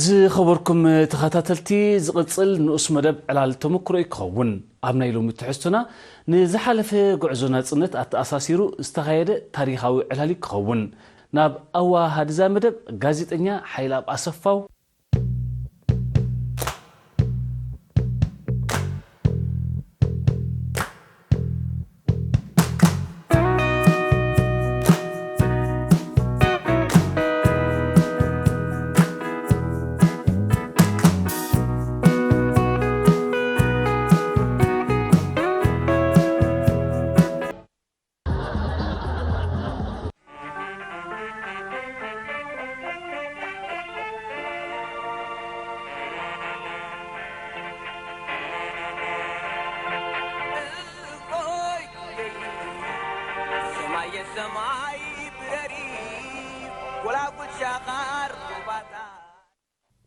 ዝኸበርኩም ተኸታተልቲ፣ ዝቕጽል ንኡስ መደብ ዕላል ተመክሮ እዩ ክኸውን። ኣብ ናይ ሎሚ ትሕዝቶና፣ ንዝሓለፈ ጉዕዞ ናጽነት ኣተኣሳሲሩ ዝተኻየደ ታሪኻዊ ዕላል እዩ ክኸውን። ናብ ኣዋሃድዛ መደብ ጋዜጠኛ ሓይልኣብ ኣሰፋው።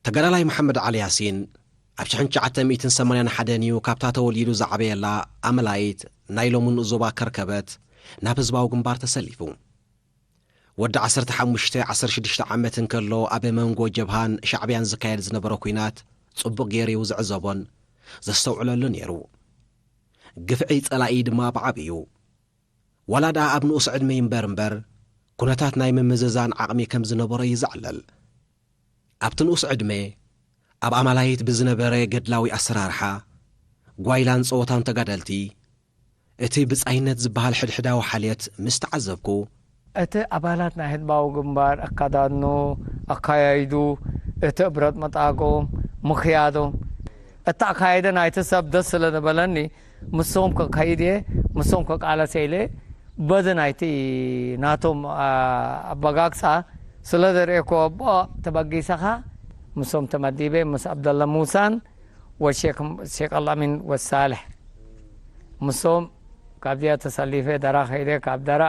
ተጋዳላይ መሓመድ ዓሊ ያሲን ኣብ ሽሕን ትሽዓተ ሚእትን ሰማንያን ሓደን እዩ ካብታ ተወሊዱ ዝዓበየላ ኣመላይት ናይ ሎሚ ንኡስ ዞባ ከርከበት ናብ ህዝባዊ ግንባር ተሰሊፉ። ወዲ ዓሰርተ ሓሙሽተ ዓሰርተ ሽዱሽተ ዓመት እንከሎ ኣብ መንጎ ጀብሃን ሻዕብያን ዝካየድ ዝነበረ ኲናት ጽቡቕ ገይሩ እዩ ዝዕዘቦን ዘስተውዕለሉ ነይሩ። ግፍዒ ጸላኢ ድማ ብዓቢዩ። ዋላ ደኣ ኣብ ንኡስ ዕድመ ይንበር እምበር፣ ኩነታት ናይ ምምዝዛን ዓቕሚ ከም ዝነበሮ እዩ ዘዕለል። ኣብቲ ንኡስ ዕድመ፣ ኣብ ኣማላይት ብዝነበረ ገድላዊ ኣሰራርሓ፣ ጓይላን ጸወታን ተጋደልቲ፣ እቲ ብጻይነት ዝበሃል ሕድሕዳዊ ሓልዮት ምስ ተዓዘብኩ፣ እቲ ኣባላት ናይ ህዝባዊ ግንባር ኣካዳድንኡ፣ ኣካያይድኡ፣ እቲ ብረት መጣቅኦም፣ ምኽያዶም፣ እቲ ኣካያይዳ ናይቲ ሰብ ደስ ስለ ዝበለኒ፣ ምስኦም ክኸይድ እየ፣ ምስኦም ክቃለስ እየ ኢለ፣ በዚ ናይቲ ናቶም፣ ኣ-፣ ኣበጋግሳ ስለ ዘርእየክዎ፣ ኣቦ ተበጊሰኻ፣ ምስኦም ተመዲበ፣ ምስ ኣብደላ ሙሳን ወሼክ፣ ሼክ ኣልኣሚን ወሳልሕ፣ ምስኦም ካብዚኣ ተሰሊፈ፣ ደራ ከይደ፣ ካብ ደራ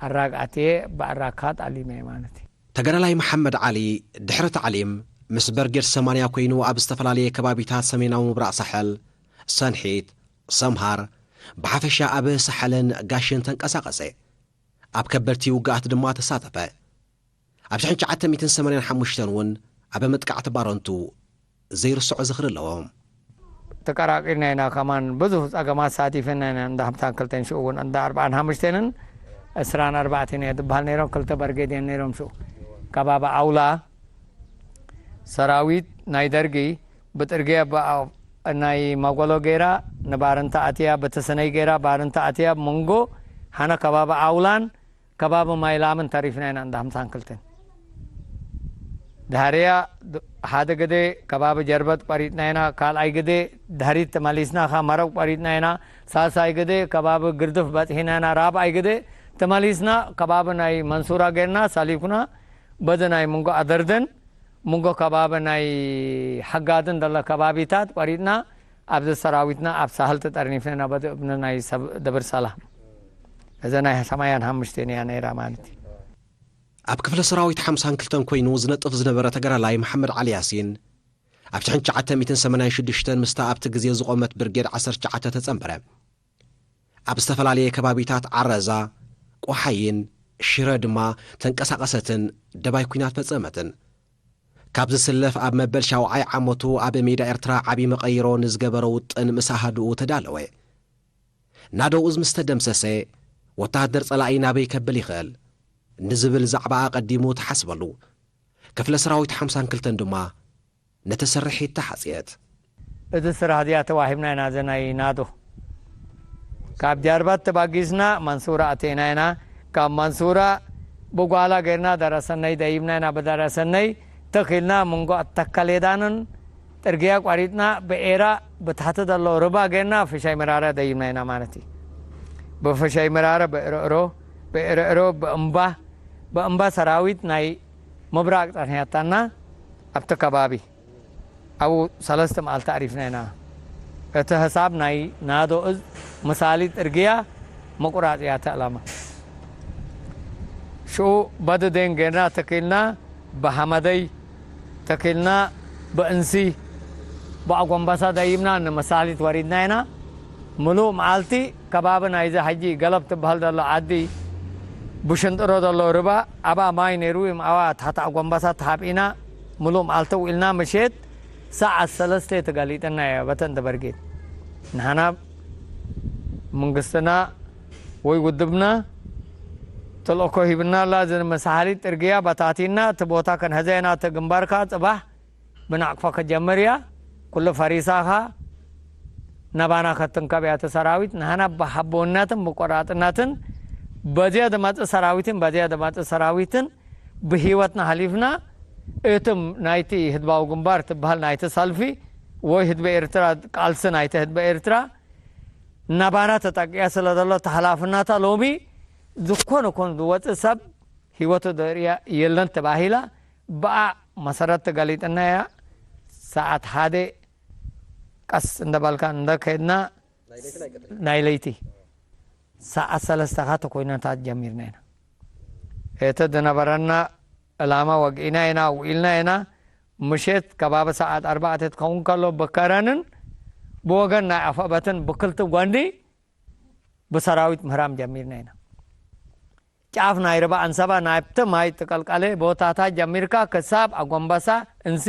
ኣራግ ኣትየ፣ ብኣራግ ከኣ ጣሊመ ማለት እዩ። ተጋዳላይ መሓመድ ዓሊ ድሕሪ ታዕሊም ምስ በርጌድ ሰማንያ ኮይኑ ኣብ ዝተፈላለየ ከባቢታት ሰሜናዊ ምብራቕ ሳሕል፣ ሰንሒት፣ ሰምሃር፣ ብሓፈሻ ኣብ ሳሕልን ጋሽን ተንቀሳቐሰ። ኣብ ከበድቲ ውግኣት ድማ ተሳተፈ። ኣብ ሽሕን ትሽዓተ ሚእትን ሰማንያን ሓሙሽተን እውን ኣብ መጥቃዕቲ ባረንቱ ዘይርስዖ ዝኽሪ ኣለዎ። ተቀራቂርና ኢና፣ ከማን ብዙሕ ጸገማት ሳቲፍና ኢና። እንዳ ሓምሳን ክልተን ሽዑ እውን፣ እንዳ ኣርባዓን ሓሙሽተንን ዕስራን ኣርባዕተን እየ ዝበሃል ነይሮም፣ ክልተ በርጌድ እየን ነይሮም ሽዑ። ከባቢ ዓውላ ሰራዊት ናይ ደርጊ ብጥርግያ ብ-፣ ናይ ማጎሎ ገይራ ንባርንታ ኣትያ፣ ብተሰነይ ገይራ ባርንታ ኣትያ፣ መንጎ ሓነ ከባቢ ዓውላን ከባቢ ማይላምን ተሪፍና ኢና፣ እንዳ ሓምሳን ክልተን። ድሕሪያ ድ-፣ ሓደ ግዜ ከባቢ ጀርበት ቆሪጥና ኢና፣ ካልኣይ ግዜ ድሕሪት ተመሊስና ኸዓ መረብ ቆሪጥና ኢና፣ ሳልሳይ ግዜ ከባቢ ግርድፍ በጺሕና ኢና፣ ራብዓይ ግዜ ተመሊስና ከባቢ ናይ መንሱራ ጌርና ሰሊኩና፣ በዚ ናይ መንጎ ኣደርደን መንጎ ከባቢ ናይ ሓጋድን ዘሎ ከባቢታት ቆሪጥና፣ ኣብዚ ሰራዊትና ኣብ ሳህል ተጠርኒፍና ኢና፣ በዚ እብኒ ናይ ሰብ ደብር ሰላም። እዛ ናይ ሰማያን ሓሙሽተን እያ ነይራ ማለት እዩ። ኣብ ክፍለ ሰራዊት ሓምሳን ክልተን ኮይኑ ዝነጥፍ ዝነበረ ተጋዳላይ መሓመድ ዓሊ ያሲን፣ ኣብ ሽሕን ትሽዓተ ሚእትን ሰማንያን ሽዱሽተን ምስታ ኣብቲ ግዜ ዝቖመት ብርጌድ ዓሰርተ ትሽዓተ ተጸንበረ። ኣብ ዝተፈላለየ ከባቢታት ዓረዛ፣ ቆሓይን ሽረ ድማ ተንቀሳቐሰትን ደባይ ኲናት ፈጸመትን። ካብ ዝስለፍ ኣብ መበል ሻውዓይ ዓመቱ ኣብ ሜዳ ኤርትራ ዓቢ መቐይሮ ንዝገበሮ ውጥን ምስ ኣሃድኡ ተዳለወ። ናደኡዝ ምስ ተደምሰሰ፣ ወተሃደር ጸላኢ ናበይ ከብል ይኽእል ንዝብል ዛዕባ ኣቐዲሙ ተሓስበሉ። ክፍለ ሰራዊት ሓምሳን ክልተን ድማ ነቲ ስርሒት ተሓጽየት። እዚ ስራሕ እዚኣ ተዋሂብና ኢና፣ እዚ ናይ ናዶ። ካብ ጃርባት ተባጊስና መንሱራ ኣተይና ኢና። ካብ መንሱራ ብጓላ ጌርና ደረሰነይ ደይብና ኢና። ብደረሰነይ ተኺልና መንጎ ኣተከሌዳንን ጥርግያ ቋሪጥና ብኤራ ብታሕቲ ዘሎ ርባ ጌርና ፍሻይ መራራ ደይብና ኢና ማለት እዩ። ብፍሻይ መራራ ብእርዕሮ፣ ብእርዕሮ ብእምባ፣ ብእምባ ሰራዊት ናይ ምብራቕ ጸንሕያታና ኣብቲ ከባቢ። ኣብኡ ሰለስተ መዓልቲ ኣሪፍና ኢና። እቲ ሕሳብ ናይ ናዶ እዝ ምሳሊ ጥርግያ ምቁራጽ እያ እቲ ዕላማ። ሽኡ በድዴን ጌርና ተኪልና፣ ብሓመደይ ተኪልና፣ ብእንሲ፣ ብኣጎንበሳ ደይብና ንምሳሊት ወሪድና ኢና። ምሉእ መዓልቲ ከባቢ ናይዚ ሕጂ ገለብ ትበሃል ዘሎ ዓዲ፣ ብሽንጥሮ ዘሎ ርባ፣ ኣብኣ ማይ ነይሩ፣ እም ኣብኣ ታሕቲ ኣጎንበሳ ተሓቢእና፣ ምሉእ መዓልቲ ውዒልና ምሸት ሰዓት ሰለስተ ተጋሊጠና እያ በተን ተበርጌት። ንሓና መንግስትና ወይ ውድብና ተልእኮ ሂብና ኣላ። እዚ መሳሓሊት ጥርግያ በታቲና እቲ ቦታ ከንሕዘ ኢና። እቲ ግንባርካ ጽባሕ ብናቕፋ ከጀምር እያ። ኩሉ ፈሪሳኻ ናባና ከትንከብ እያ። እቲ ሰራዊት ንሓና ብሓቦነትን ብቆራጥነትን በዚያ ዝመጽእ ሰራዊትን በዚያ ዝመጽእ ሰራዊትን ብህይወትና ሓሊፍና። እትም ናይቲ ህዝባዊ ግንባር ትበሃል ናይቲ ሰልፊ ወይ ህዝቢ ኤርትራ፣ ቃልሲ ናይቲ ህዝቢ ኤርትራ ናባና ተጠቂያ ስለ ዘሎ ተሓላፍነታ ሎሚ ዝኾነ ኮን ዝወፅእ ሰብ ህይወቱ ዘርእያ የለን ተባሂላ ብኣ መሰረት ተገሊጥና እያ። ሰዓት ሓደ ቀስ እንደበልካ እንደከድና ናይ ለይቲ ሰዓት ሰለስተ ኻዓ ኮይናታት ጀሚርና ኢና። እቲ ዝነበረና ዕላማ ወግኢና ኢና፣ ውኢልና ኢና። ምሸት ከባቢ ሰዓት ኣርባዕተ ትኸውን ከሎ ብከረንን ብወገን ናይ ኣፈበትን ብክልቲ ጎኒ ብሰራዊት ምህራም ጀሚርና ኢና። ጫፍ ናይ ርባ ኣንሰባ ናብቲ ማይ ትቀልቀለ ቦታታት ጀሚርካ ክሳብ ኣጎንበሳ እንሲ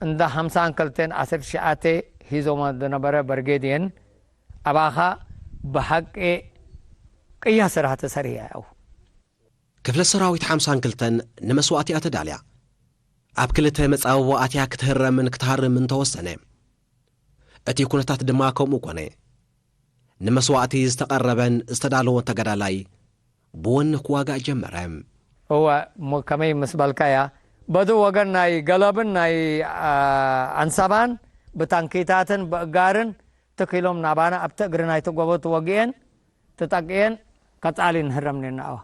እንዳ ሓምሳን ክልተን ዓሰርተ ትሽዓተ ሂዞሞ ዝነበረ በርጌድየን ኣባኻ ብሓቂ ቅያ ስራሕ ተሰሪያ ያው። ክፍለ ሰራዊት ሓምሳን ክልተን ንመስዋእቲ እያ ተዳልያ። ኣብ ክልተ መጻብቦ ኣትያ ክትህረምን ክትሃርምን ተወሰነ። እቲ ኩነታት ድማ ከምኡ ኮነ። ንመስዋእቲ ዝተቐረበን ዝተዳለወን ተጋዳላይ ብወኒ ክዋጋእ ጀመረ። እወ፣ እሞ ከመይ ምስ በልካያ፣ በዚ ወገን ናይ ገለብን ናይ ኣንሰባን ብታንኪታትን ብእጋርን ትክ ኢሎም ናባና ኣብቲ እግሪ ናይቲ ጎቦ ተወጊኤን ተጠቂኤን ቀጻሊ ንህረም ኔርና። ኣዋ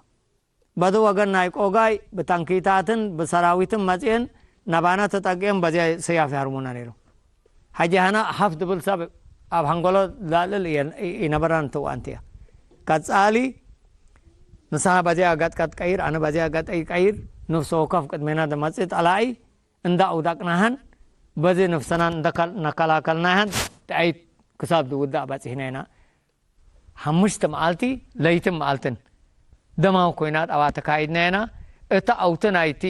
በዚ ወገን ናይ ቆጋይ ብታንኪታትን ብሰራዊትን መጽኤን ናባና ተጠቂኤን በዚያ ሰያፍ ይሃርሙና ነይሮም። ሓጂ ሃና ሃፍ ድብል ሰብ ኣብ ሃንጎሎ ላልል ይነበራን ትዋንቲ እያ። ቀጻሊ ንስኻ በዚያ ገጥቀጥ ቀይር፣ ኣነ በዚያ ገጠይ ቀይር፣ ነፍሲ ወከፍ ቅድሜና ዝመጽእ ጠላኢ እንዳ ኣውዳቅናሃን በዚ ነፍሰናን ነከላከልናሃን ጥኣይት ክሳብ ዝውዳእ በጺሕና ኢና። ሓሙሽተ መዓልቲ ለይትን መዓልትን ደማዊ ኮይና ጣባ ተካይድና ኢና። እቲ ኣውቲ ናይቲ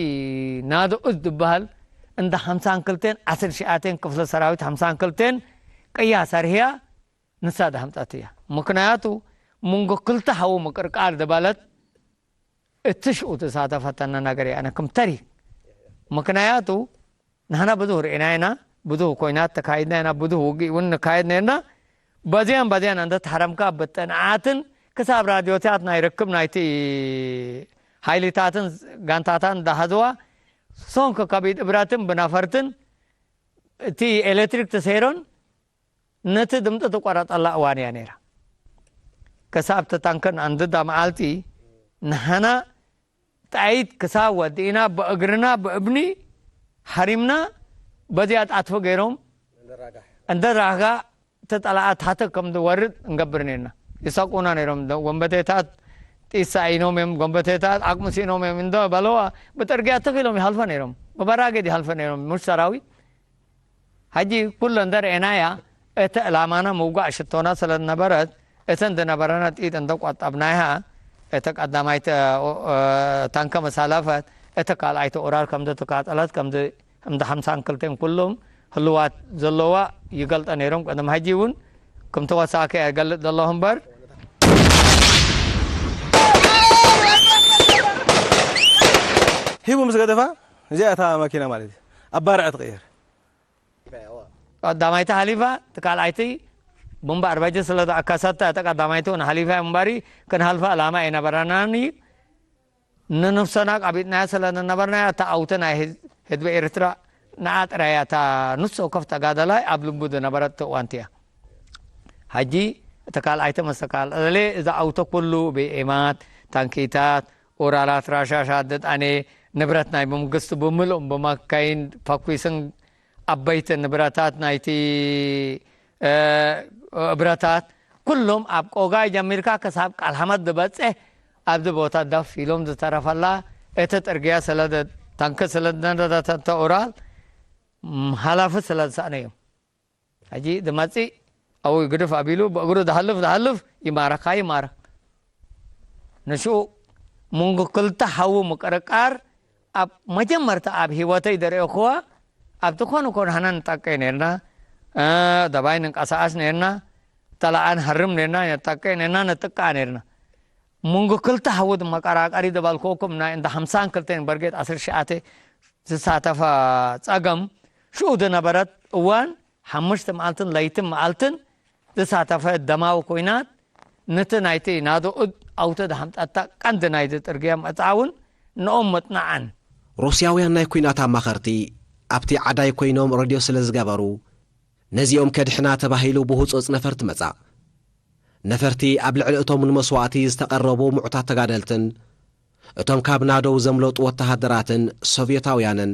ናዶ እዝ ዝበሃል እንዳ ሓምሳን ክልተን ዓሰርተ ትሽዓተን ክፍለ ሰራዊት ሓምሳን ክልተን ቅያ ሰርህያ ንሳ ዝሃምፀት እያ። ምክንያቱ መንጎ ክልተ ሓዊ ምቅርቃር ዝበለት እቲ ሽኡ ተሳተፈተና ነገር እያ። ኣነ ከም ተሪ ምክንያቱ ንሕና ብዙህ ርኢና ኢና፣ ብዙህ ኮይናት ተካይድና ኢና፣ ብዙህ ውግእ እውን ንካየድ ነርና። በዚያን በዚያን እንተ ተሓረምካ ብጥንዓትን ክሳብ ራድዮታት ናይ ርክብ ናይቲ ሓይሊታትን ጋንታታን እንዳሃዝዋ ሶንክ ከቢድ እብረትን ብነፈርትን እቲ ኤሌክትሪክ ተሰይሮን ነቲ ድምፂ ትቆረጠላ እዋን እያ ነይራ። ክሳብ ተታንክን ኣንድዳ መዓልቲ ንሕና ጣይት ክሳብ ወዲእና ብእግርና ብእብኒ ሃሪምና በዚኣ ጣጥፊ ገይሮም እንደራጋ ተጠላኣት ሃተ ከም ዝወርድ እንገብር ነርና። ይሳቁና ነይሮም። ወንበቴታት ጢስ ሳኢኖም እዮም፣ ጎንበቴታት ዓቅሚ ስኢኖም እዮም እንዶ በለዋ ብጥርግያ ትኽ ኢሎም ይሃልፈ ነይሮም። ብበራጌድ ይሃልፈ ነይሮም፣ ሙሽ ሰራዊት። ሕጂ ኩሎ እንተ ርኤናያ፣ እቲ ዕላማና ምውጋእ ሽቶና ስለ ዝነበረት፣ እተን ዝነበረና ጥይት እንተ ቆጠብናያ፣ እቲ ቀዳማይቲ ታንከ መሳለፈት፣ እቲ ካልኣይቲ ኦራል ከምዚ ተቃጸለት፣ ከምዚ እንደ ሓምሳን ክልተን ኩሎም ህልዋት ዘለዋ ይገልጠ ነይሮም። ቅድም ሕጂ እውን ከም ተወሳኪ እገልጥ ዘለኹ እምበር። ሂቡ ምስ ገደፋ እዚኣ እታ መኪና ማለት እዩ ኣባርዐ ትቕየር። ቀዳማይቲ ሓሊፋ፣ እቲ ካልኣይቲ ቡምባ ኣርባጂ ስለ ዝኣካሰታ፣ እታ ቀዳማይቲ እውን ሓሊፋ እምበሪ ክንሃልፋ ዕላማ ኣይነበረናን እዩ። ንነፍሰና ቃቢጥናያ ስለ ዝነበርናያ፣ እታ ኣውቲ ናይ ህዝ- ህዝቢ ኤርትራ ንዓ ጥራያ እታ ንሱ ወከፍ ተጋደላይ ኣብ ልቡ ዝነበረት እዋንቲ እያ። ሕጂ እቲ ካልኣይቲ መስተካል እዛ ኣውቶ ኩሉ ብኤማት፣ ታንኪታት፣ ኦራላት፣ ራሻሻት፣ ድጣኔ፣ ንብረት ናይ መንግስቲ ብምልኦም ብመካይን ፈኲስን ዓበይቲ ንብረታት ናይቲ እብረታት ኩሎም ኣብ ቆጋይ ጀሚርካ ክሳብ ቃል ሓመድ ዝበጽሕ ኣብዚ ቦታ ደፍ ኢሎም ዝተረፈላ እቲ ጥርግያ ስለ ታንክ ስለ ዝነደደተተ ኡራል ሃላፊ ስለ ዝሰእነ እዮም። ሕጂ ዝመጽእ ኣብኡ ግድፍ ኣቢሉ ብእግሩ ዝሃልፍ ዝሃልፍ ይማረካ ይማረክ። ንሽኡ መንጎ ክልተ ሓዊ ምቅርቃር ኣብ መጀመርታ ኣብ ህይወተይ ዝረእኹዋ፣ ኣብ ዝኾነ ኮነ ንጠቀ ነርና፣ እ፣ ደባይ ንንቀሳቐስ ነርና፣ ተላኣ ንሃርም ነርና፣ ንጠቀ ነርና፣ ንጥቃ ነርና። መንጎ ክልተ ሃውድ መቀራቀሪ ዝበልክወኩም ናይ እንዳ ሓምሳን ክልተን በርጌድ ዓሰርተ ትሽዓተ ዝሳተፋ ጸገም፣ ሽኡ ዝነበረት እዋን ሓሙሽተ መዓልትን ለይትን መዓልትን ዝሳተፈ ደማዊ ኲናት፣ ነቲ ናይቲ ናዶ እድ ኣውተ ዝሓምጠታ ቀንዲ ናይዚ ጽርግያ ምዕጻውን ንኦም ምጥናዓን። ሩስያውያን ናይ ኲናት ኣማኸርቲ ኣብቲ ዓዳይ ኮይኖም ረድዮ ስለ ዝገበሩ፣ ነዚኦም ከድሕና ተባሂሉ ብህጹጽ ነፈርቲ መጻ። ነፈርቲ ኣብ ልዕሊ እቶም ንመስዋእቲ ዝተቐረቡ ምዑታት ተጋደልትን እቶም ካብ ናደው ዘምለጡ ወተሃደራትን ሶቭየታውያንን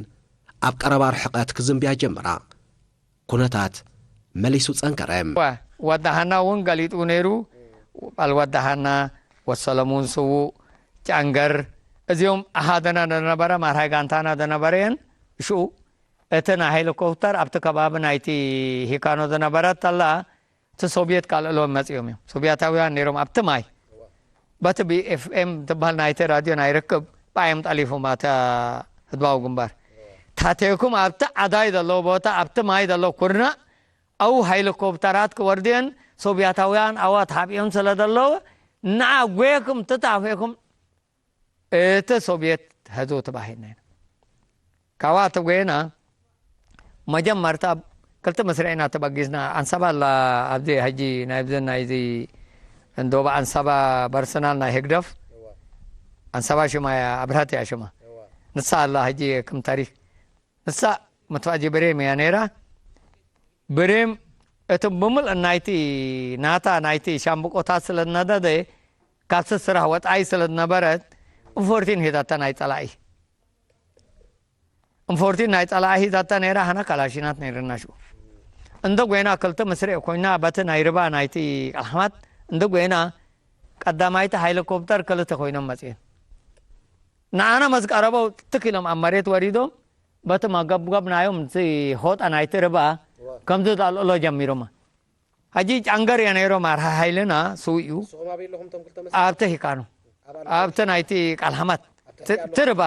ኣብ ቀረባ ርሕቀት ክዝንብያ ጀመራ። ኩነታት መሊሱ ጸንከረ። ወ-፣ ወዲ ሃና እውን ገሊጡ ነይሩ። በዓል ወዲ ሃና፣ ወሰለሙን ስዉእ፣ ጫንገር፣ እዚኦም ኣሃደና ዝነበረ፣ ማርሃይ ጋንታና ዝነበረ እየን። ሽኡ እቲ ናይ ሄሊኮፕተር ኣብቲ ከባቢ ናይቲ ሂካኖ ዝነበረት ተላ፣ እቲ ሶብየት ካልእሎም መጺኦም እዮም። ሶብያታውያን ነይሮም ኣብቲ ማይ። በቲ ቢ ኤፍ ኤም ትበሃል ናይቲ ራድዮ ናይ ርክብ ብኣዮም ጠሊፎም፣ ኣታ ህዝባዊ ግንባር። ታቴኩም ኣብቲ ዓዳይ ዘለዎ ቦታ፣ ኣብቲ ማይ ዘለዎ ኩርናዕ፣ ኣው ሄሊኮፕተራት ክወርድየን፣ ሶብያታውያን ኣዋ ተሓቢኦም ስለ ዘለዉ፣ ንዓ ጐየኩም ትታፌኩም፣ እቲ ሶብየት ህዝቡ ተባሂልና ኢና። ካብኣ ተጎየና፣ መጀመርታ ክልተ መስርዕ ኢና ተበጊስና። ኣንሳባ ኣላ ኣብዚ ሕጂ ናይ ብዘን ናይዚ እንዶባ ኣንሳባ በርሰናል ናይ ህግደፍ፣ ኣንሳባ ሽማ እያ፣ ኣብርሃት እያ ሽማ። ንሳ ኣላ ሕጂ ከም ታሪክ። ንሳ መጥፋእጂ ብሬም እያ ነይራ። ብሬም እቲ ብምልእ ናይቲ ናታ ናይቲ ሻምብቆታት ስለ ዝነደደ፣ ካብቲ ስራሕ ወጻኢ ስለ ዝነበረት፣ እንፎርቲን ሂዛታ ናይ ጸላኢ። እንፎርቲን ናይ ጸላኢ ሂዛታ ነይራ፣ ሃና ካላሽናት ነይርና ሽኡ። እንደ ጐይና ክልተ መስርዕ ኮይና፣ በቲ ናይ ርባ ናይቲ ቃልሓማት እንደ ጐይና፣ ቀዳማይቲ ሄሊኮፕተር ክልተ ኮይኖም መጽኤን። ንዓና መስ ቀረበው ትክ ኢሎም ኣብ መሬት ወሪዶም፣ በቲ መገብገብ ናዮም፣ እቲ ሆጣ ናይቲ ርባ ከምዚ ዛልእሎ ጀሚሮማ። ሕጂ ጫንገር እየ ነይሮም ኣርሃ ሃይልና ስውእ እዩ። ንስኹም ኣበይ ኣለኹም እቶም ክልተ መስርዕ? ኣብቲ ሂካኖ። ኣብ ኣልኮል? ኣብቲ ናይቲ ቃልሓማት። ኣብቲ ቲ-፣ ርባ። ትርባ።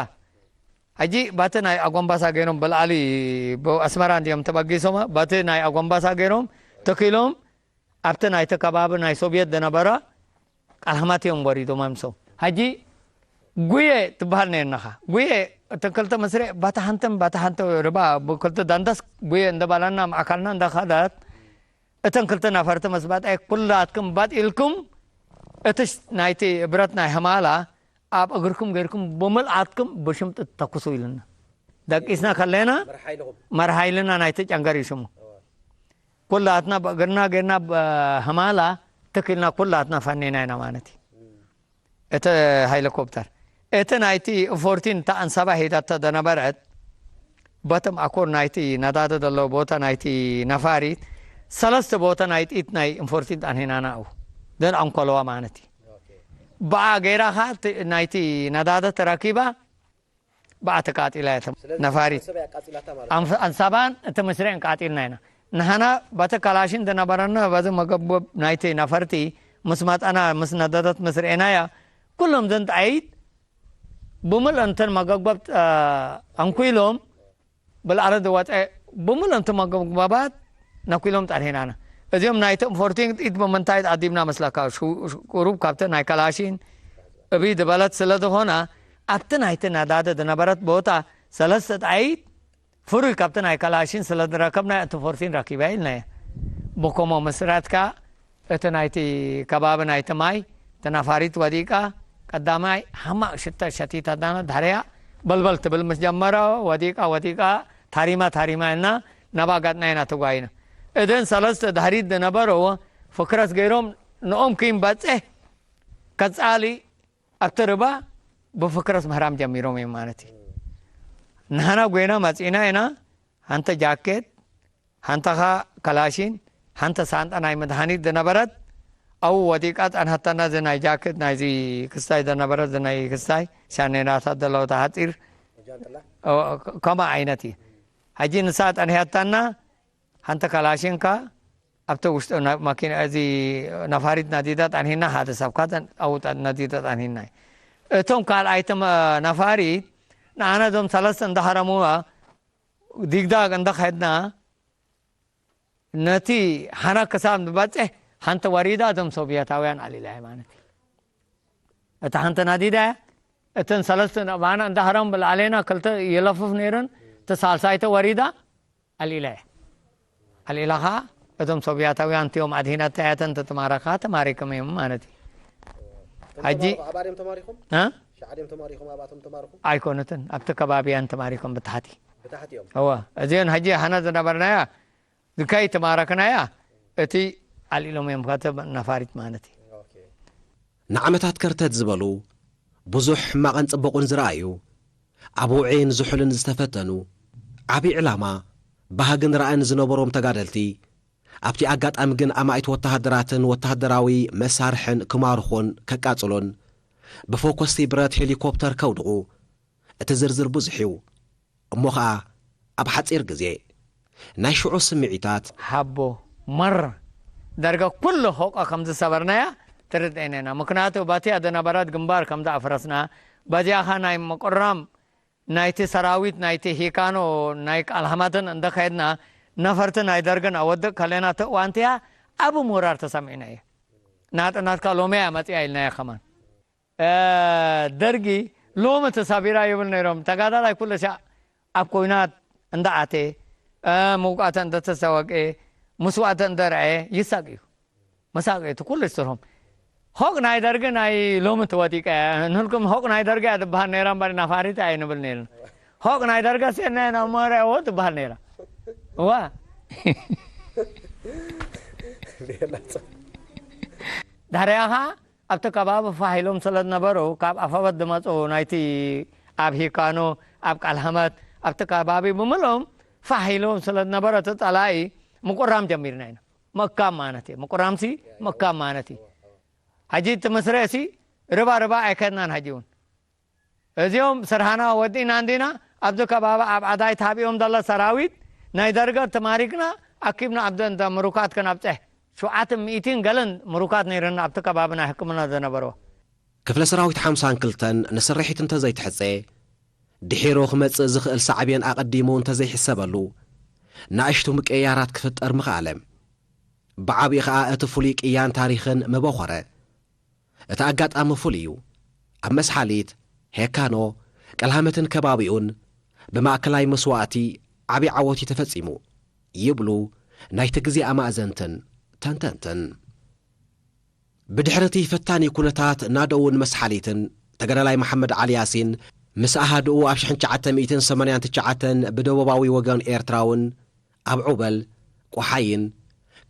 ሕጂ ባቲ ናይ ኣጎንባሳ ገይሮም ብልኣሊ ብ-፣ ኣስመራ እንዲዮም ተበጊሶም። ባቲ ናይ ኣጎንባሳ ገይሮም ተኪሎም ኣብቲ ናይቲ ከባቢ ናይ ሶብየት ዝነበረ ቃልሓማት እዮም ወሪዶም ኣምሶም። ሕጂ ጉየ ትበሃል ነርናኻ። ጉየ እተን ክልተ መስርዕ ባታ ሓንተን ባታ ሓንተ ርባ ብክልተ ዳንዳስ ጉየ እንደባላና ማእካልና እንዳኻዳት እተን ክልተ ነፈርቲ መስባጣይ ኩላትኩም ባጥ ኢልኩም እቲ ሽ-፣ ናይቲ ብረት ናይ ህማላ ኣብ እግርኩም ገይርኩም ብምልኣትኩም ብሽምጢ ተኩሱ ኢሉና። ደቂስና ከለና መርሓ ኢልኩም? መርሓ ኢልና ናይቲ ጨንገር እዩ ሽሙ። እወ። ኩላትና ብእግርና ገይርና ብ-፣ ህማላ ትክልና ኩላትና ፈኒና ኢና ማለት እዩ። እም። እቲ ሄሊኮፕተር። እቲ ናይቲ ፎርቲን እታ ኣንሳባ ሄዳቶ ዝነበረት በቶም ኣኮር ናይቲ ነዳዲ ዘለዎ ቦታ ናይቲ ነፋሪት ሰለስተ ቦታ ናይ ጥይት ናይ እንፎርቲን ጣንሂናና ኣብኡ። ደን ኣንኮለዋ ማለት እዩ። ኦኬ። ብኣ ገይራ ኸዓ እቲ ናይቲ ነዳዲ ተረኪባ ብኣ ተቃጢላ እያ እቶም ስለዚ ነፋሪት። ሰብ እያ ኣቃጺላታ ማለት እዩ። ኣንፍ-፣ ኣንሳባን እቲ መስርዕን ቃጢልና ኢና። ንሃና በቲ ካላሽን ዝነበረና በዚ መገቦብ ናይቲ ነፈርቲ ምስ መጠና ምስ ነደደት ምስ ርኤናያ ኩሎም ዘንጣይት ብምልእንተን መገጎብ፣ አ፣ ኣንኲሎም ብልኣለ ዝወፀ ብምልእንቲ መገጎባት ነኲሎም ጠርሂናና። እዚኦም ናይቲ እንፎርቲን ጥይት ብምንታይ ኣዲብና መስለካ? ሹ-፣ ሹ-፣ ቁሩብ ካብቲ ናይ ካላሽን እብይ ዝበለት ስለ ዝኾና ኣብቲ ናይቲ ነዳዲ ዝነበረት ቦታ ሰለስተ ጥይት ፍሩይ ካብቲ ናይ ካላሽን ስለ ዝረከብና እቲ ፎርቲን ረኪባ ኢልና እየ። ብከሞ መስራትካ እቲ ናይቲ ከባቢ ናይቲ ማይ እቲ ነፋሪት ወዲቃ ቀዳማይ ሓማቕ ሽታ ሸቲታ ዳና ድሕሪያ በልበል ትብል ምስ ጀመረ ወዲቃ ወዲቃ ታሪማ ታሪማ ኢልና ናብ ኣጋጥና ኢና ተጓይና። እዘን ሰለስተ ድሕሪት ዝነበረዎ ፍክረት ገይሮም ንኦም ክይንበጽሕ ቀጻሊ ኣብቲ ርባ ብፍክረት ምህራም ጀሚሮም እዮም ማለት እዩ። ንሃና ጐይና መጺእና ኢና። ሓንተ ጃኬት፣ ሓንተኻ ካላሽን፣ ሓንተ ሳንጣ ናይ መድሃኒት ዝነበረት፣ ኣብኡ ወዲቃ ጸንሃተና። እዚ ናይ ጃኬት ናይዚ ክስታይ ዝነበረት፣ እዚ ናይ ክስታይ ሻኔናታት ዘለዉ ተሓጺር፣ ጃንጥላ? ኦ፣ ከ-፣ ከምኣ ዓይነት እዩ። ሕጂ ንሳ ጸንሃተና፣ ሓንተ ካላሽንካ ኣብቲ ውሽጢ ና-፣ ማኪና፣ እዚ ነፋሪት ነዲዳ ጣንሂና፣ ሓደ ሰብ ካተን ኣብኡ ጣ-፣ ነዲዳ ጣንሂና እዩ። እቶም ካልኣይቲ መ-፣ ነፋሪት ንኣነ እዞም ሰለስተ እንዳሃረምዋ ዲግዳግ እንዳኸድና ነቲ ሓና ክሳብ ንበጽሕ ሓንቲ ወሪዳ እዞም ሶቪየታውያን ኣልኢላ እያ ማለት እዩ። እታ ሓንቲ ናዲዳ እያ። እተን ሰለስተ ባና እንዳሃረም ብልዓሌና ክልተ ይለፍፍ ነይረን። እቲ ሳልሳይተ ወሪዳ ኣልኢላ እያ። ኣልኢላ ኸዓ እዞም ሶቪያታውያን እቲኦም ኣድሂናታ እያ፣ እተን ተተማረኻ ተማሪኮም እዮም ማለት እዩ። ሕጂ ኣብ ኣድዮም ተማሪኹም እ? ሻዕ ኣድዮም ተማሪኹም ኣብኣቶም ተማርኹም ኣይኮነትን፣ ኣብቲ ከባቢያን ተማሪኮም ብታሕቲ። ብታሕቲኦም እወ፣ እዚአን ሕጂ ሓና ዝነበርናያ ዝካይ ተማረክናያ እቲ ኣልኢሎም እዮም ከተ ነፋሪት ማለት እዩ። ኦኬ። ንዓመታት ከርተት ዝበሉ ብዙሕ ሕማቕን ጽቡቕን ዝረኣዩ ኣብ ውዕይን ዝሑልን ዝተፈተኑ ዓቢ ዕላማ ባህግን ራእን ዝነበሮም ተጋደልቲ ኣብቲ ኣጋጣሚ ግን ኣማኢት ወተሃደራትን ወተሃደራዊ መሳርሕን ክማርኹን ከቃጽሉን ብፎኮስቲ ብረት ሄሊኮፕተር ከውድቑ እቲ ዝርዝር ብዙሕ እዩ። እሞ ኸኣ ኣብ ሓጺር ግዜ ናይ ሽዑ ስምዒታት ሓቦ መር ዳርጋ ኩሉ ሆቋ ከም ዝሰበርናያ ትርድኤና ኢና። ምክንያቱ በቲያ ዝነበረት ግንባር ከም ዝኣፍረስና በዚኣኻ ናይ ምቁራም ናይቲ ሰራዊት ናይቲ ሂካኖ ናይ ቃልሃማትን እንደኸድና ነፈርቲ ናይ ደርግን ኣወድቕ ከለና ተእዋንቲያ ዓብ ሞራር ተሰሚዕና እየ። ናጥናትካ ሎሚ እያ መፅያ ኢልናያ ከማን። ደርጊ ሎሚ ተሳቢራ ይብል ነይሮም። ተጋዳላይ ኩሉ ሻዕ ኣብ ኮይናት እንዳኣተ ምውቃተ እንደተሰወቀ ምስዋእተ እንደርዐ ይሳቅ እዩ። መሳቅ እቲ ኩሉ ይስርሆም ሆቅ ናይ ደርጊ ናይ ሎሚ ተወዲቀ ንህልኩም ሆቅ ናይ ደርጊ እያ ትበሃል ነይራ እምበር ናፋሪት ኣይንብል ነይርና። ሆቅ ናይ ደርጊ ሴና ናብ መርያዎ ትበሃል ነይራ። እዋ ዳርያኻ ኣብቲ ከባቢ ፋሕ ኢሎም ስለ ዝነበሩ ካብ ኣፈበት ዝመፁ ናይቲ ኣብ ሂካኖ ኣብ ቃልሃመት ኣብቲ ከባቢ ብምልኦም ፋሕ ኢሎም ስለ ዝነበረ እቲ ፀላኢ ምቁራም ጀሚርና ኢና። ምእካብ ማለት እዩ። ምቁራምሲ ምእካብ ማለት እዩ። ሕጂ እቲ ምስረሲ ርባ ርባ ኣይከድናን። ሕጂ እውን እዚኦም ስርሃና ወዲእና እንዲና ኣብዚ ከባቢ ኣብ ዓዳይ ታቢኦም ዘሎ ሰራዊት ናይ ደርገ ተማሪክና ኣኪብና ኣብ ዘንተ ምሩካት ከናብፅሕ ሸውዓተ ሚእትን ገለን ምሩካት ነይረና ኣብቲ ከባቢ ናይ ሕክምና ዝነበርዎ። ክፍለ ሰራዊት ሓምሳን ክልተን ንስርሒት እንተዘይትሕፀ ድሒሩ ክመጽእ ዝኽእል ሳዕቤን ኣቐዲሙ እንተዘይሕሰበሉ ናእሽቱ ምቅያራት ክፍጠር ምኽኣለ። ብዓብዪ ኸኣ እቲ ፍሉይ ቅያን ታሪኽን መበኾረ። እቲ ኣጋጣሚ ፍሉይ እዩ። ኣብ መስሓሊት፣ ሄካኖ፣ ቀልሃመትን ከባቢኡን ብማእከላይ መስዋእቲ ዓቢ ዓወት እዩ ተፈጺሙ ይብሉ ናይቲ ግዜ ኣማእዘንትን ተንተንትን። ብድሕሪ እቲ ፈታኒ ኩነታት ናደኡን መስሓሊትን ተጋዳላይ መሓመድ ዓሊ ያሲን ምስ ኣሃድኡ ኣብ ሽሕን ትሽዓተ ሚእትን ሰማንያን ትሽዓተን ብደቡባዊ ወገን ኤርትራውን ኣብ ዑበል፣ ቆሓይን፣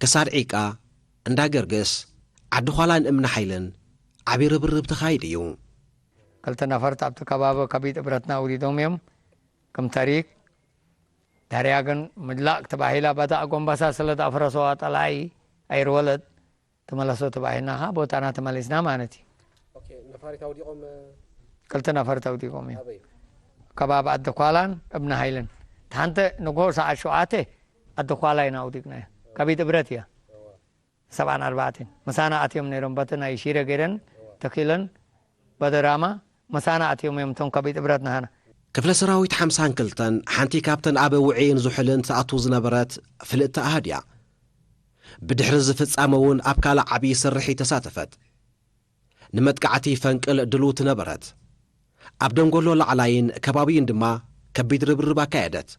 ክሳድ ዒቃ፣ እንዳ ገርግስ፣ ዓዲ ዃላን እምኒ ሓይልን ዓቢ ርብርብ ተኻይዱ እዩ። ክልተ ነፈርቲ ኣብቲ ከባቢ ከቢድ እብረትና ውዲዶም እዮም። ከም ታሪክ ዳርያ ግን ምድላቅ ተባሂላ በታ ኣጎንባሳ ስለ ዝኣፍረሰዋ ጠላኢ ኣይርወለድ ተመለሶ ተባሂልና ኸዓ ቦታና ተመሊስና ማለት እዩ። ኦኬ፣ ነፋሪት ኣውዲቖም ክልተ ነፈርቲ ኣውዲቖም እዮም። ኣበይ? ከባቢ ኣዲ ኳላን እብኒ ሃይልን። እቲ ሓንቲ ንግሆ ሰዓት ሸውዓተ ኣዲ ኳላ ኢና ኣውዲቕናዮ። ከቢድ እብረት እያ። ሰብዓን ኣርባዕተን ምሳና ኣትዮም ነይሮም በቲ ናይ ሺረ ገይረን ተኪለን በደራማ ምሳና ኣትዮም እዮም እቶም ከቢድ እብረት ናሃና። ክፍለ ሰራዊት ሓምሳን ክልተን ሓንቲ ካብተን ኣብ ውዕይን ዝሑልን ትኣቱ ዝነበረት ፍልጥቲ ኣሃድ እያ። ብድሕሪ እዚ ፍጻመ እውን ኣብ ካልእ ዓብዪ ስርሒት ተሳተፈት። ንመጥቃዕቲ ፈንቅል ድልውቲ ነበረት። ኣብ ደንጎሎ ላዕላይን ከባቢኡን ድማ ከቢድ ርብርብ ኣካየደት።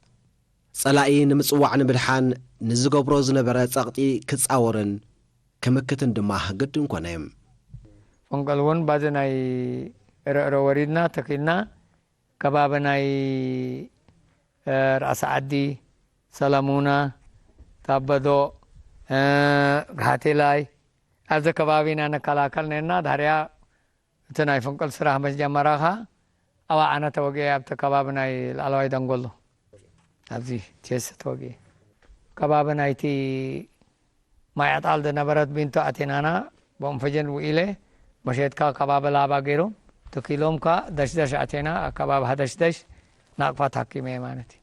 ጸላኢ ንምጽዋዕ ንምድሓን ንዝገብሮ ዝነበረ ጸቕጢ ክጻወርን ክምክትን ድማ ግድን ኮነ። ፈንቅል እውን ባዚ ናይ ርዕሮ ወሪድና ተኪልና ከባቢ ናይ ራእሲ ዓዲ፣ ሰለሙና፣ ታበዶ፣ ጋሓቴላይ ኣብዚ ከባቢ ኢና ንከላከል ነርና። ድሕሪያ እቲ ናይ ፍንቅል ስራሕ ምስ ጀመራ ኸዓ ኣባዓነ ተወጊኤ ኣብቲ ከባቢ ናይ ላዕለዋይ ደንጎሎ ኣብዚ ቴስ ተወጊኤ ከባቢ ናይቲ ማይ ኣጣል ዝነበረት ቢንቶ ኣቴናና ብኦም ፈጀን ውኢለ መሸትካ ከባቢ ላባ ገይሮም ተኪሎም ካ ደሽደሽ ኣቴና ኣብ ከባቢ ሃደሽደሽ ናቅፋ ታኪመ ማለት እዩ።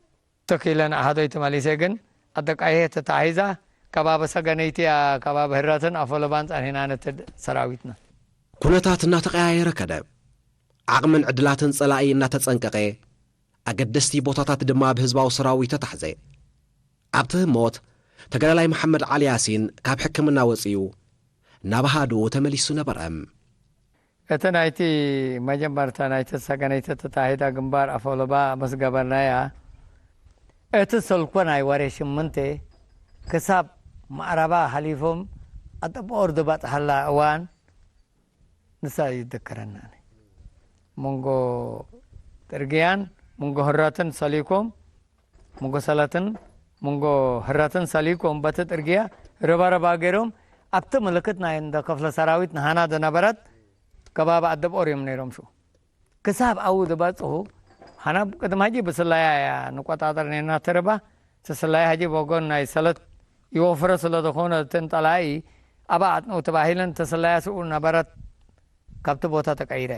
ተኪለን ኣሃዶይ ተመሊሰ ግን ኣደቃይሄ ተታሒዛ ከባቢ ሰገነይቲ እያ ከባቢ ህረትን ኣፈለባን ጸኒሕና ነቲ ሰራዊትና። ኩነታት እናተቐያየረ ከደ። ዓቕምን ዕድላትን ጸላኢ እናተጸንቀቐ ኣገደስቲ ቦታታት ድማ ብህዝባዊ ሰራዊት ተታሕዘ። ኣብቲ ህሞት ተጋዳላይ መሓመድ ዓሊ ያሲን ካብ ሕክምና ወጺኡ ናብ ኣሃዱ ተመሊሱ ነበረ። እቲ ናይቲ መጀመርታ ናይቲ ሰገነይቲ ተታሂዳ ግንባር ኣፈወለባ ምስ ገበርናያ፣ እቲ ሰልኮ ናይ ወሬ ሽምንተ ክሳብ ማዕረባ ሓሊፎም ኣጠብኦር ዝበጽሓላ እዋን ንሳ ይደከረና። መንጎ ጥርግያን መንጎ ህራትን ሰሊኮም፣ መንጎ ሰላትን መንጎ ህራትን ሰሊኮም በቲ ጥርግያ ረባረባ ገይሮም ኣብቲ ምልክት ናይ እንደ ክፍለ ሰራዊት ንሃና ዝነበረት ከባቢ ኣደብኦር እዮም ነይሮም። ሽኡ ክሳብ ኣብኡ ዝበጽሑ፣ ሓና ቅድሚ ሕጂ ብስላያ እያ ንቆጣጠር ነና ትርባ። እቲ ስላያ ሕጂ ብወገን ናይ ሰለት ይወፍረ ስለ ዝኾነ፣ እተን ጠላኢ ኣብኣ ኣጥንኡ ተባሂለን እቲ ስላያ ሽኡ ነበረት ካብቲ ቦታ ተቀይረ።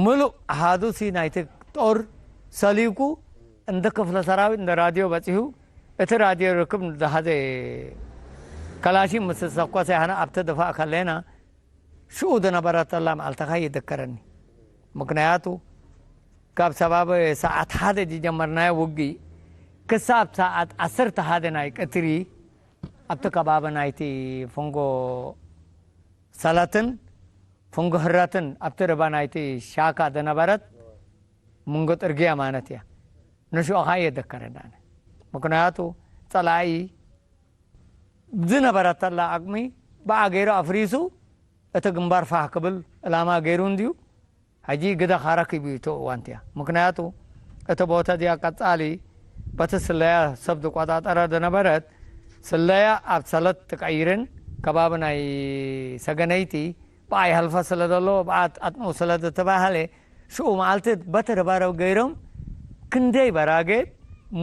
ምሉእ ኣሃዱሲ ናይቲ ጦር ሰሊኩ እንደ ክፍለ ሰራዊት እንደ ራድዮ በጺሑ፣ እቲ ራድዮ ርክብ ዝሓዘ ከላሽን ምስ ተተኮሰ፣ ሓና ኣብቲ ድፋእ ከለና ሽኡ ዝነበረተላ መዓልቲ ኸኣ ይድከረኒ። ምኽንያቱ ካብ ሰባብ ሰዓት ሓደ ዝጀመርናዮ ውግእ ክሳብ ሰዓት ዓሰርተ ሓደ ናይ ቀትሪ ኣብቲ ከባቢ ናይቲ ፈንጎ ሰላትን ፈንጎ ህራትን ኣብቲ ርባ ናይቲ ሻካ ዝነበረት መንጎ ጥርግያ ማለት እያ። ንሽኡ ኸኣ የደከረኒ ኣነ። ምኽንያቱ ጸላኢ ዝነበረተላ ዓቕሚ ብኣ ገይሩ ኣፍሪሱ እቲ ግንባር ፋሕ ክብል ዕላማ ገይሩ እንድዩ። ሕጂ ግደ ኻረኪቡ እዩ እቲ እዋን እቲኣ። ምኽንያቱ እቲ ቦታ እዚኣ ቀጻሊ በቲ ስለያ ሰብ ዝቆጻጸረ ዝነበረት ስለያ ኣብ ሰለት ትቀይርን ከባቢ ናይ ሰገነይቲ ብኣ ይሃልፋ ስለ ዘሎ ብኣ ኣጥንኡ ስለ ዝተባህለ ሽኡ መዓልቲ በቲ ርባረብ ገይሮም ክንደይ በራጌድ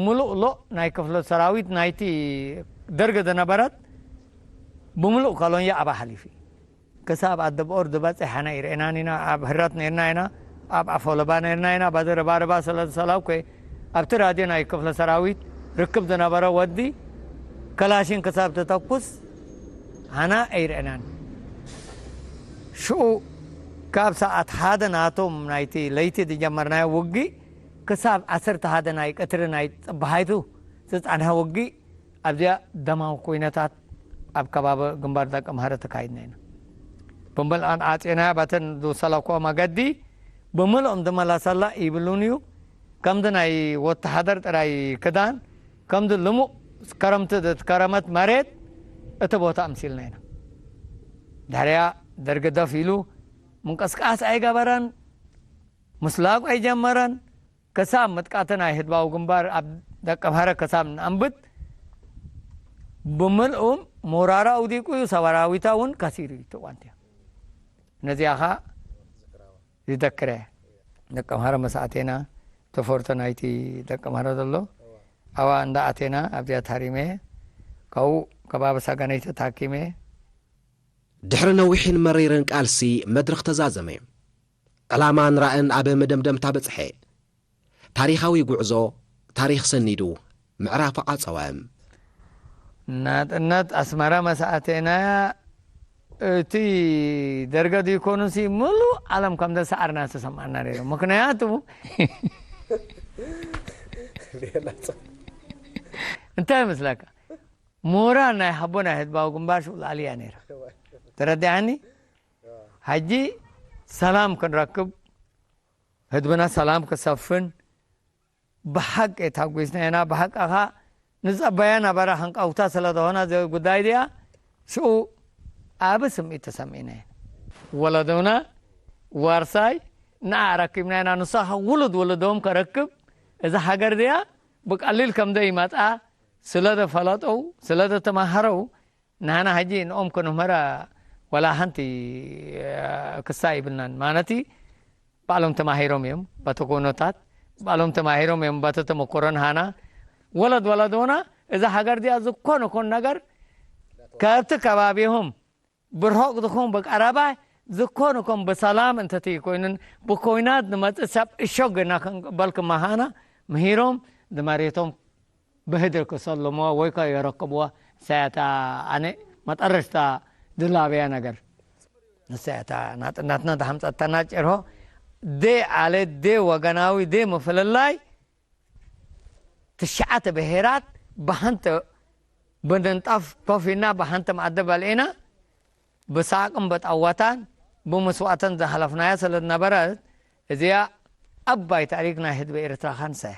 ምሉእ ሎእ ናይ ክፍለ ሰራዊት ናይቲ ደርግ ዝነበረት ብምሉእ ኮሎንያ ኣብኣ ሓሊፉ እዩ። ክሳብ ኣደብኦር ዝበጽሕ ሓና ይርእናን ኢና። ኣብ ህራት ነርና ኢና፣ ኣብ ኣፎለባ ነርና ኢና። በዚ ርባርባ ስለ ዝሰላብኩ ኣብቲ ራድዮ ናይ ክፍለ ሰራዊት ርክብ ዝነበረ ወዲ ከላሽን ክሳብ ተተኩስ ሓና ኣይርእናን። ሽኡ ካብ ሰዓት ሓደ ናቶም ናይቲ ለይቲ ዝጀመርናዮ ውግእ ክሳብ ዓሰርተ ሓደ ናይ ቀትሪ ናይ ጽባሓይቱ ዝጸንሐ ውግእ ኣብዚኣ ደማዊ ኩነታት ኣብ ከባቢ ግንባር ደቂ ምሃረ ተካይድና ኢና። ብምልኣን ዓጺና በተን ዝሰለኮ መገዲ ብምልኦም ዝመለሰላ ይብሉን እዩ። ከምዚ ናይ ወተሃደር ጥራይ ክዳን ከምዚ ልሙእ ከረምቲ ዝትከረመት መሬት እቲ ቦታ ኣምሲልና ኢና። ድሕሪያ ደርጊ ደፍ ኢሉ ምንቅስቃስ ኣይገበረን፣ ምስላቁ ኣይጀመረን። ክሳብ ምጥቃቲ ናይ ህዝባዊ ግንባር ኣብ ደቀምሃረ ክሳብ ንኣንብት ብምልኡም ሞራራ ኣውዲቁ እዩ። ሰራዊታ እውን ከሲሩ እዩ። ትዋንትያ ነዚኣ ኸ ይደክረ ደቀምሃረ መሳእቴና ተፈርቶ ናይቲ ደቀምሃረ ዘሎ ኣዋ እንዳ ኣቴና ኣብዚኣ ታሪመ ካብኡ ከባቢ ሳጋነይ ተታኪመ። ድሕሪ ነዊሕን መሪርን ቃልሲ መድረኽ ተዛዘመ። ዕላማን ራእን ኣብ መደምደምታ በጽሐ። ታሪኻዊ ጉዕዞ ታሪኽ ሰኒዱ ምዕራፉ ዓጸወ። ናጽነት ኣስመራ መሳእቴና እቲ ደርገ ዘይኮኑሲ ምሉእ ዓለም ከም ዘሰዓርና ዝተሰምዓና ነይሩ። ምክንያቱ እንታይ ይመስለካ? ሞራል ናይ ሓቦ ናይ ህዝባዊ ግንባር ሽኡ ላዕሊ እያ ነይራ። ተረዲኣኒ? ሕጂ ሰላም ክንረክብ፣ ህዝብና ሰላም ክሰፍን ብሓቂ ታጒስና ኢና። ብሓቂ ኸኣ ንጸበያ ነበረ ሃንቀውታ ስለ ዝኾነ እዚ ጉዳይ እዚኣ ሽኡ ዓቢ ስምዒት ተሰሚዕና ኢና። ወለዶና ዋርሳይ ንዓ ኣረኪብና ኢና። ንሳ ኸኣ ውሉድ ወለዶም ከረክብ እዛ ሃገር እዚኣ ብቀሊል ከም ዘይመጽኣ ስለ ዘፈለጠው ስለ ዘተማሃረው ንሕና ሕጂ ንኦም ክንምህራ ዋላ ሓንቲ ክሳ ይብልናን። ማለቲ ባዕሎም ተማሂሮም እዮም በቲ ኩነታት፣ ባዕሎም ተማሂሮም እዮም በቲ ተመክሮ። ንሓና ወለድ ወለዶና እዛ ሃገር እዚኣ ዝኾነ ኮን ነገር ካብቲ ከባቢኹም ብርሑቕ ዝኾን ብቀረባ ዝኾነ ኮን ብሰላም እንተቲ ኮይኑን ብኮይናት ንመጽእ ሰብ እሾ ግና ክንቅበል ክመሃና ምሂሮም ዝመሬቶም ብህድር ክሰልምዎ ወይ ከ የረክብዎ። ንሳ እያ እታ ኣነ መጠረሽታ ድላበያ ነገር። ንሳ እያ እታ ናጽነትና ዝሓምጸተና ጭርሆ። ደ ዓሌት፣ ደ ወገናዊ፣ ደ ምፍልላይ ትሽዓተ ብሄራት ብሓንቲ ብንጣፍ ኮፍ ኢልና ብሓንቲ መኣዲ በልዒና ብሳቅን ብጣዋታን ብመስዋእተን ዝሓለፍናያ ስለ ዝነበረት እዚኣ ዓባይ ታሪክ ናይ ህዝቢ ኤርትራ ካንሳ እያ።